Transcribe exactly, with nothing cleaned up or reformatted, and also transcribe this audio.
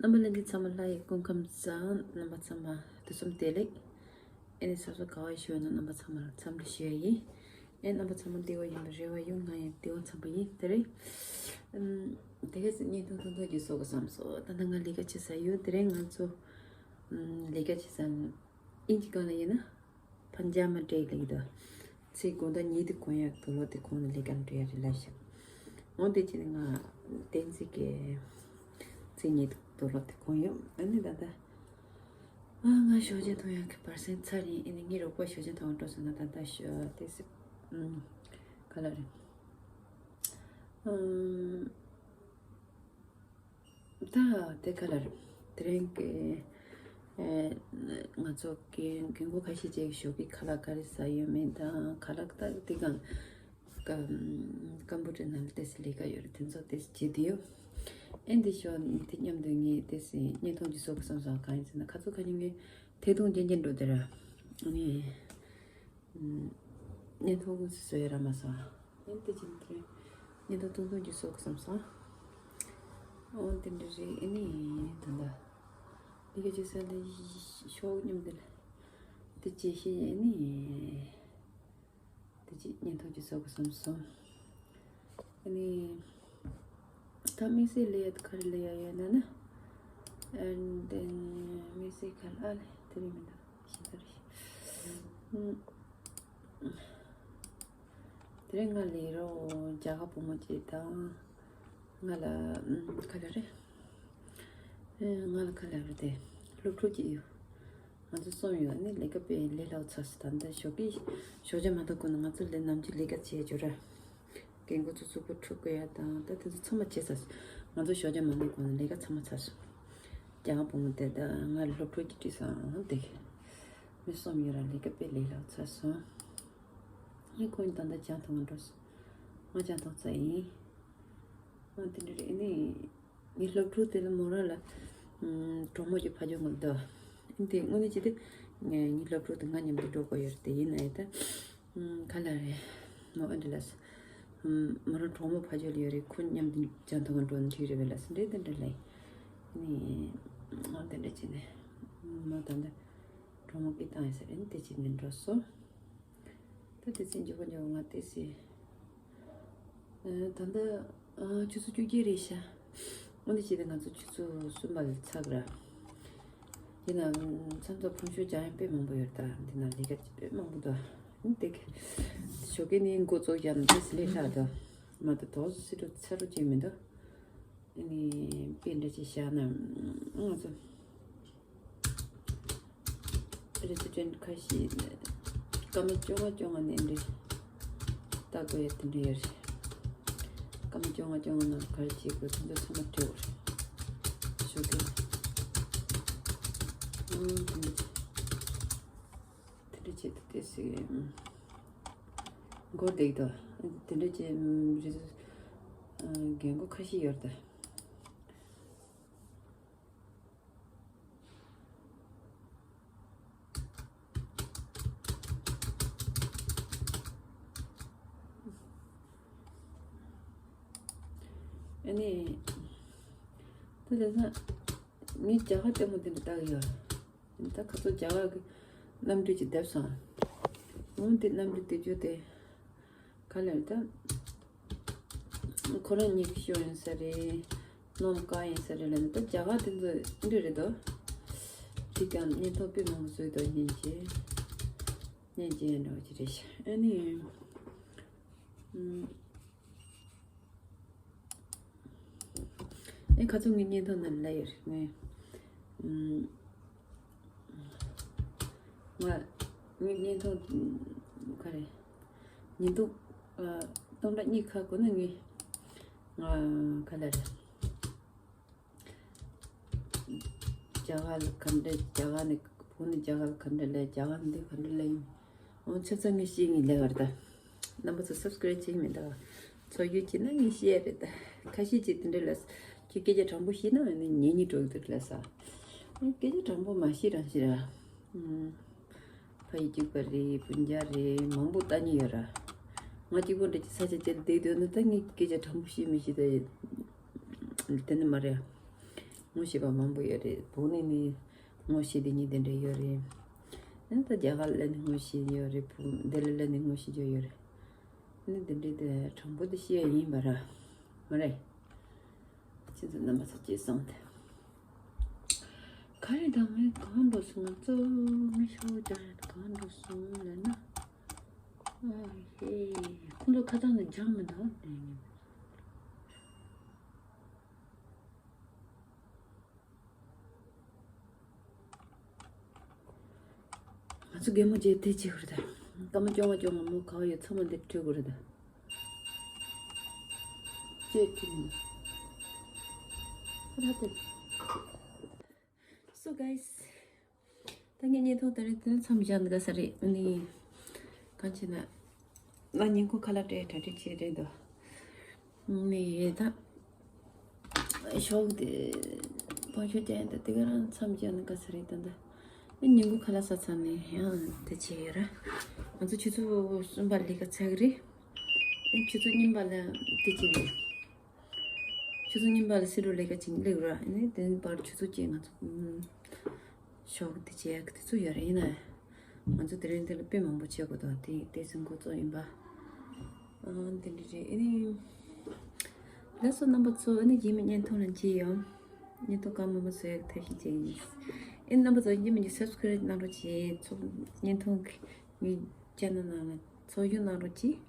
རྣམ་པ་ལྷན་རྒྱས་ཚང་མ་ལྷ་ཡི་སྐུ་ཁམས་བཟང་། རྣམ་པ་ཚང་མ་དུས་གསུམ་བདེ་ལེགས། ཨེ་ནི་ས་སོ་ག་བ་ཞུ་ན་རྣམ་པ་ཚང་མ་ལ་འཚམས་འདྲི་ཞུ་ཡ་ཡིན། ཨེ་རྣམ་པ་ཚང་མ་བདེ་བ་ཡིན་པ་རེ་བ་ཡོད། ང་ཡང་བདེ་བ་འཚམས་པ་ཡིན། དེ་རིང་ཨམ། དེ་ག་ཚོད་བརྙན་ཐུང་ཐུང་ཐུང་ཅིག་བཟོ་དགོས་བསམ་སོང་། ད་ལྟ་ང་ལས་ཀ་བྱེད་ས་ཡོད། དེ་རིང་ང་ཚོ་ཨམ། ལས་ཀ་བྱེད་ས་ཨིན་ཇི་སྒང་ལ་ཡིན་ན། པན་ཇ་མ་ཊེ་ལེགས་དོ། ཚེ་དགོང་དག་ཉིན་དུ་གོན་ཡག་དུ་ལོ་དེ་གོན་ནས་ལས་ཀ་འགྲོ་ཡ་རེད་ལབ་ཤག་འོ་དེ་བྱས་ནས་ང་བསྟན་འཛིན་གྱི་ཚེ་ཉིན་དུ་དུ་ལོ་དེ་གོན་ཡོད། ཨ་ནི་ད་ལྟ་ཨ་ང་ཞོགས་ཇ་འཐུང་ཡག་གི་བར་སེང་ཚར་ཡིན། ཨ་ནི་ངའི་རོགས་པ་ཞོགས་ཇ་འཐུང་བ་འགྲོ་སོང་ན་ད་ལྟ་ཞོ་དེ་སི་ཨུམ། ག་ལ་རེད། ཨུམ། ད་དེ་ག་ལ་རེད། དེ་རིང་གི་ཨེ་ང་ཚོ་རྒན་རྒན་གོག་ཁ་ཤས་ཅིག་ཞོགས་ཀྱི་ཁ་ལག་ག་རེ་ཟ་ཡོད་མེད་དང་། ཁ་ལག་ད་དེ་གང་ཀམ་ཀམ་པུ་ཊར་ནང་ལ་ཏོག་ཙམ་ལས་ཀ་ཡོད་རེད། དེ་ཚོ་ཏོག་ཙམ་བྱེད་དུ་ཡོད། ཨེ་འདི་ཞོགས་དེ་མཉམ་དུ་ངས་ཏོག་ཙམ་བརྙན་ཐུང་ཅིག་བཟོ་དགོས་བསམ་སོང་། གང་ཡིན་ཟེར་ན་ཁ་ཚོ་ཁ་ཉིན་ངས་ཐད་གཏོང་རྐྱང་རྐྱང་འགྲོ་དེ་ར་ཨ་ནི། བརྙན་ཐུང་སུ་བཟོ་ཡ་རག་མ་སོང་། ཨེ་དེ་ཅིན་དེ་བརྙན་ཐུང་ཐུང་ཐུང་ཅིག་བཟོ་དགོས་བསམ་སོང་། ཨོ་དེ་འདྲ་རེད། ཨེ་ནི་ད་ལྟ་འདི་ག་ཅིག་ས་ལ་ཤོག་མཉམ་དེ་ལ་དེ་ཅི་ཤེས། ཨེ་ནི་དེ་ཅིག་བརྙན་ཐུང་ཅིག་བཟོ་དགོས་བསམ་སོང་། ཨ་ནི། ད་དམིགས་བསལ་ལས་ཡ་དེ་ག་རེ་ལས་ཡ་ཡོད་ན་ན། And then དམིགས་བསལ་ག་རེ། ཨ་ལས་དེ་རིང་མི་འདུག་ཤི་ཚར་ཤི། ཨུམ། དེ་རིང་ང་ལས་རོགས་རྒྱ་གར་བུ་མོ་ཅིག་དང་། ང་ལ་ཨུམ་ག་རེ་རེད། ཨེ་ང་ལ་ག་རེ་རེད་དེ། སློབ་ཕྲུག་ཅིག་ཡོད། ང་ཚོ་གསུམ་ཡོད། ཨ་ནི་ལས་ཀ་དཔེ་ལས་སླ་པོ་ཚར་སོང་། ད་ལྟ་ཞོགས་ཀས་ཞོགས་ཇ་མ་འཐུང་གོང་ནས་ང་ཚོ་ལས་ནམ་རྒྱུན་ལས་ཀ་བྱས་འཇོག་ར། རྒན་རྒོན་ཚོ་གཟུགས་པོ་འཁྲུ་དགོས་ཡ་དང་། ད་དེ་ཚོ་ཚང་མ་བྱས་ཚར་སོང་། ང་ཚོ་ཞོགས་ཇ་མ་འཐུང་གོང་ནས་ལས་ཀ་ཚང་མ་ཚར་སོང་། རྒྱ་གར་བུ་མོ་དེ་དང་ང་ལ་སློབ་ཕྲུག་ཅིག་བྲིས་སོང་། དེ་མི་གསུམ་ཡོད་ར། ལས་ཀ་དཔེ་ལས་སླ་པོ་ཚར་སོང་། ངས་ཁོང་ད་ལྟ་ཇ་འཐུང་ག་འགྲོ་སོང་། ང་ཇ་འཐུང་ཚར་ཡིན། ང་དེ་འདྲ་རེད། ཨ་ནི། ངའི་སློབ་ཕྲུག་དེ་ལ་མོ་རང་ལ་ཨམ་གྲོགས་མོ་ཅིག་ཕར་ཕྱོགས་ང་ལ་འདུག་ཨ་ནི་དེ་དངོས་གནས་བྱས་ཏེ་ངའི་སློབ་ཕྲུག་དེ་ང་མཉམ་དུ་འགྲོ་དགོས་ཡོད་རེད། དེ་ཡིན་ན་ཡང་ད་ཨམ་ག་ལ་རེད། མོ་ཨ་འདྲ་ལབ་སོང་། ཨམ་མོ་རང་གྲོགས་མོ་ཕར་ཕྱོགས་ལ་ཡོད་རེད། ཁོ་མཉམ་དུ་ཇ་འཐུང་ག་འགྲོ་ན་འགྲིག་རེད་པས་ལབ་སོང་། འདྲེ་དེ་འདྲ་ལབ་ཡིན། ཨ་ནི་ཨ་དེ་འདྲ་བྱས་ནས་མོ་ད་ལྟ་གྲོགས་མོ་སྐད་བཏང་ཡོད་ས་རེད། ཨ་ནི་དེ་བྱས་ནས་འགྲོ་སོང་། ད་དེ་ཚེ་མགྱོགས་པོ་མགྱོགས་པོ་ང་ཏོག་ཙམ། ཨ་ད་ལྟ་ཨ་ཆུ་ཚོད་བཅུ་གཅིག་རེད་ཤག་འོ་འདི་བྱས་ཏེ་ང་ཚོ་ཆུ་ཚོད་གསུམ་པ་ལ་ཚར་གི་ར། ཡིན་ནའང་མཚམས་མཚམས་ཕོན་ཆུ་རྒྱག་ཡ་དཔེ་མང་པོ་ཡོད་རེད། ད་འདི་ན་ལས་ཀ་དཔེ་མང་པོ་འདུག་ཨ་ནི་དེ་ག་ཞོགས་ཀས་ནས་འགོ་བཙུགས་བཞག་ན་ཏོག་ཙམ་ལས་སླ་འདུག་མ་གཏོགས་ཏོག་ཙམ་སི་རུ་ཚ་རུ་ཅིག་མི་འདུག་ཨ་ནི་དཔེ་འདྲ་ཅིག་བཞག་ན་ང་ཚོ་རེ་སི་ཌེན་ཊི་ཁ་ཤས་སྐར་མ་བཅོ་ལྔ་བཅོ་ལྔ་ནས་འདྲ་ལྟ་དགོས་ཡ་དེ་འདྲ་ཡོད་རེད། སྐར་མ་བཅོ་ལྔ་བཅོ་ལྔ་ནང་ག་རེ་བྱེད་དགོས་དེ་ཚོ་ཚང་མ་བྲིས་ཡོད་རེད། ཞོགས་ཀས་ཨང་དེ་འདྲ་དེ་འདྲ་བྱེད་དུ་ཏོག་ཙམ་འགོར་བསྡད་ཀྱི་འདུག་དེ་འདྲ་བྱེད་རེ་སི་རྒན་རྒོན་ཁ་ཤས་ཡོད་རེད། ཨ་ནི། ད་དེང་སང་ངས་རྒྱ་གར་ལྟད་མོ་དེ་འདྲ་ལྟ་གི་ཡོད། ད་ཁ་ཚོ་རྒྱ་གར་གྱི་གནམ་གྲུ་ཅིག་བསྡད་སོང་། འོ་དེ་གནམ་གྲུ་བསྡད་རྒྱུ་དེ། ག་ལེར་ད། ཁོ་རང་ཉིད་ཀྱི་ཤོག་ཡིན་ས་རེད། ནོམ་ཀ་ཡིན་ས་རེད་ལ་ནི་ད་རྒྱ་གར་དེ་ཚོ་འདི་རེད་དོ། དེ་ཀྱང་བརྙན་ཐུང་དཔེ་མང་པོ་བཟོས་དོ་སྙིང་རྗེ། སྙིང་རྗེ་འདྲ་བོ་ཅིག་རེད་ཤག་ཨ་ནི། ཨུམ། ཨེ་ཁ་ཚོ་ངའི་བརྙན་ཐུང་ནང་ལ་ཡོད་རེད་ངས། ཨུམ། ང་ངའི་བརྙན་ཐུང་ག་རེ། ཉིན་ཐུང་ཨ་སྟོང་ཕྲག་གཉིས་ཁ་གོ་ན་ངས་ང་ག་ལ་རེད། རྒྱ་གར་ལ་ག་འདྲ་རྒྱ་གར་ནས་བོད་ནས་རྒྱ་གར་ལ་ག་འདྲ་སླེབས། རྒྱ་གར་འདི་ག་འདྲ་སླེབས་ཡིན། འོ་ཆ་ཚང་ངས་ཤེས་ངེས་ལས་བར་ད། རྣམ་པ་ཚོ་སབ་སི་ཀ་རེབ་བྱེད་ཀྱི་མི་འདུག་ཚོར་རྒྱུ་བྱེད་ན་ངས་ཤེས་ཡ་རེད་ད། ཁ་ཤས་ཀྱིས་དེ་འདྲ་ལབ། ཁྱོད་སྐད་ཆ་དྲང་པོ་བཤད་ན་ཨ་ནི་ཉན་སྙིང་འདོད་ཀྱི་འདུག་ལབ་ས། སྐད་ཆ་དྲང་པོ་མ་བཤད་རང་བཤད་ར། ཕ་ཡུལ་གཅིག་པ་རེད། སྤུན་ཀྱག་རེད། མང་པོ་ལྟ་མཁན་ཡོད་ར། ང་གཅིག་པོ་འདྲ་ཅིག་ས་ཆ་གཅིག་ལ་བསྡད་སྡོད་ན་ད་ངས་སྐད་ཆ་དྲང་པོ་བཤད་མི་ཤེས་ད། དེ་ནི་མ་རེད། ངོ་ཤེས་པ་མང་པོ་ཡོད་རེད། བོད་ནས་ནི་ངོ་ཤེས་དེ་གཉིས་དེ་འདྲ་ཡོད་རེད། ཨ་ནི་ད་རྒྱ་གར་ལ་ནི་ངོ་ཤེས་ཡོད་རེད། བོད་ལྡི་ལི་ལ་ནི་ངོ་ཤེས་ཡོད་རེད། ཨ་ནི་དེ་འདྲའི་དེ་དྲང་པོ་དེ་བཤད་ཡ་ཡིན་པ་ར། མ་རེད། ཁྱེད་ཚོ་རྣམ་པ་ཚོ་སྐྱེས་སོང་དེ། ག་རེ་དང་ངས་གང་འགྲོ་སོང་། ང་ཚོ་ངས་ཤོག་རྒྱག་ཡ་གང་འགྲོ་སོང་ལབ་ན། ཨ་ཧེ། ཁོང་ཚོ་ཁ་སང་ནས་སྦྱངས་མི་འདུག་ལབ་ཡིན། ང་ཚོ་རྒན་མོ་བརྗེས་དེ་བྱེད་དགོས་རེད་ད། སྐར་མ་བཅོ་ལྔ་བཅོ་ལྔ་མོ་ག་བ་ཡོད་ཚང་མ་འདིར་སྤྲོད་དགོས་རེད་ད། ཅེས་ཁྱིམ། ར་ཏེ། So guys, ད་ངས་བརྙན་ཐུང་དེ་རིང་དེ་ནས་མཚམས་བཞག་འདི་ག་ས་རེད། ཨ་ནི་གང་བྱས་ན་ང་ཉིན་གུང་ཁ་ལག་སྤྲད་གྲ་སྒྲིག་བྱས་རེད་འདུག་ནི་ད་ཞོགས་དེ་བང་ཤོག་རྒྱག་ཡིན་ད། དེ་ག་རང་མཚམས་བཞག་ནི་ག་ས་རེད་ད། ད་ཨ་ཉིན་གུང་ཁ་ལག་ཟ་ཚར་ནས་ཡང་དེ་བྱས་ཡོད་ར། ང་ཚོ་ཆུ་ཚོད་གསུམ་པ་ལས་ཀ་ཚར་གི་རེད། ཨ་ཆུ་ཚོད་གཉིས་པ་ལ་དེ་བྱས་རེད། ཆུ་ཚོད་གཉིས་པ་ལ་སི་རུ་ལས་ཀ་ཅིག་སླེབས་ར། ཨ་ནི་དེ་བར་ཆུ་ཚོད་གཅིག་ང་ཚོ་ཨུམ་ཞོགས་དེ་བྱེད་ཡག་དེ་ཚོ་ཡོད་རེད། ཡིན་ན་ང་ཚོ་དེ་རིང་འདི་ལ་དཔེ་མང་པོ་བྱེད་དགོས་འདུག་དེ་དེ་ཚོ་འགོ་གཙོ་ཡིན་པ། ཨ་དེ་འདྲ་རེད། ཨ་ནི་ལགས་སོ་རྣམ་པ་ཚོ། ཨ་ནི་རྗེས་མའི་བརྙན་ཐུང་ལ་མཇལ་ཡོང་། བརྙན་ཐུང་གང་མང་མང་བཟོ་ཡག་ཐབས་ཤེས་བྱེད་ཀྱི་ཡིན། ཨ་ནི་རྣམ་པ་ཚོ་རྗེས་མ་ཉིད་སབ་སི་ཀ་རེབ་གནང་རོགས་གྱིས། ཚོ་བརྙན་ཐུང་གི་ངའི་ཅེ་ནལ་ནང་ལ་ཚོགས་ཞུགས་གནང་རོགས་གྱིས།